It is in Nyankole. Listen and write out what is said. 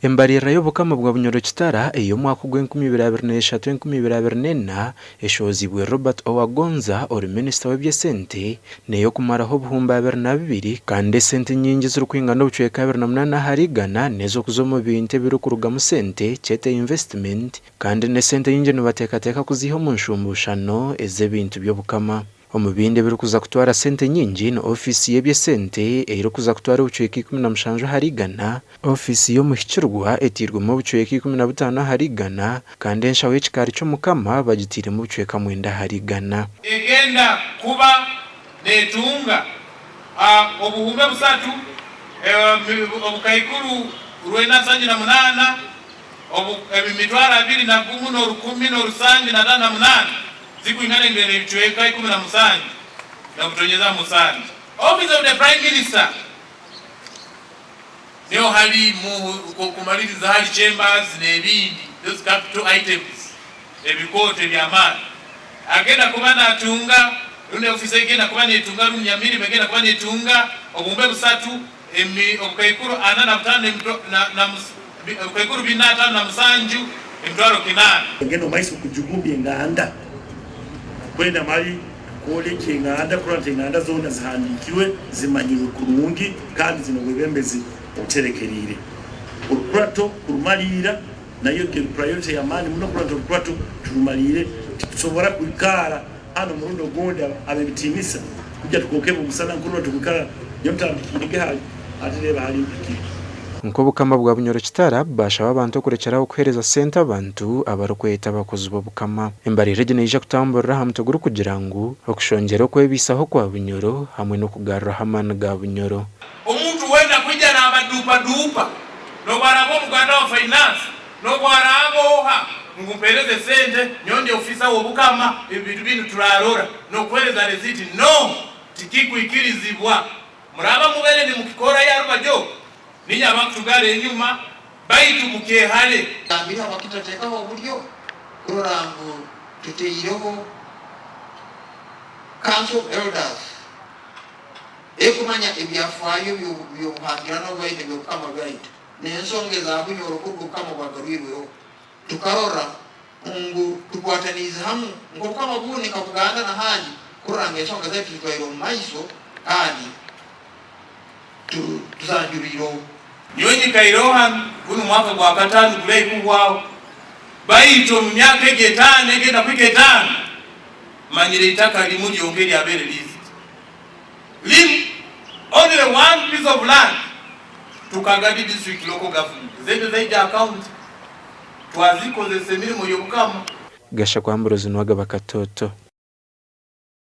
Embaririra y'Obukama bwa Bunyoro Kitara ey'omwaka ogw'enkumi ibiri 23 2024 eshohoziibwe Robert Owagonza ori minisita w'eby'esente n'ey'okumaraho obuhumbi 22 kandi esente nyingi ezirikwingana obucweka 28 ahari igana n'ez'okuza omu bintu ebirikurugamu sente kyete investment kandi n'esente nyingi nibateekateeka kuziiha omu nshumbuushano ez'ebintu by'Obukama. Omu bindi ebirikuza kutwara sente nyingi ni ofiisi y'eby'esente erikuza kutwara obucweka 17 ahari igana, ofiisi y'omuhikirwa etairwemu obucweka 15 ahari igana kandi enshaho y'ekikaari ky'omukama bagitairemu obucweka mwenda ahari igana. Egenda kuba netunga obuhumbe busatu, obukaikuru rwenda nsanju na munaana, emitwaro abiri na gumu n'orukumi n'orusanju na ataano na munaana. Zikwingana engeri ebicweka 17 na butonyeza musanju. Office of the Prime Minister niho hari mu kumaliriza hari chambers n'ebindi those capital items ebikooto eby'amaani. Agenda kuba natunga rundi office egenda kuba netunga rundi Nyamirimo egenda kuba netunga obuhumbe busatu emi obukaikuru ana na butaano na obukaikuru bina ataano na musanju emitwaro kinaana. Ngenda omu maiso kujugumbya enganda kwenda mali tukwolekye enganda kurora nti enganda zoona zihandiikirwe, zimanyirwe kurungi kandi zine obwebembezi obuterekeriire. Orukurato kurumaliira nayo eri priority y'amaani muno kurora nti orukurato turumaliire. Titusobora kwikaara hanu omurundi ogundi ab'ebitiinisa kwija tukwokebwa omusana nkurora tukwikara nyowe ntandikiirege hali hati reeba hali mpikire. Nk'Obukama bwa Bunyoro Kitara baashaba abantu okurekyeraho kuheereza sente abantu abarikweyeta abakozi b'Obukama. Embaririra egi neija kutamburira aha mutwe gurikugira ngu Okushongyera okwebaisaho kwa Bunyoro hamwe n'okugaruraho amaani ga Bunyoro. Omuntu weena kwija naabaduupaduupa, n'obu araabe omuganda wa fainansi, n'obu araabe oha, ngu mpeereze sente, nyowe ndi ofiisa w'Obukama, ebi bintu binu turaarora, n'okuheereza resiiti. No! Tikikwikirizibwa. Muraaba mubaire nimukikora yarubaju oku, ninye abakutugara enyuma, baitu mukyehare. Gambire habwaki tutateekaho obulyo kurora ngu tutaireho Council of Elders ekumanya ebyafaayo by'obuhangirano bwaitu, eby'obukama bwaitu n'ensonga eza Bunyoro kuruga obukama bwagarwirweho. Tukarora ngu tukwataniize hamu nk'obukama bundi nka Buganda n'ahandi kurora ngu ensonga zaitu tuzitwaire omu maiso kandi tuzanjuriireho. Nyowe nyikaireho hanu, gunu mwaka gwa kataano guri kuhwaho, baitu omu myaka egi etaano egenda kuhika etaano, manyire itaka limu lyonka eryabaire leased. Limu, only one piece of land, Tukagadi District Local Government, zaitu zaija aha county, twazikozesa emirimo y'Obukama. Gashakwa Ambrose Nuwagaba Katoto.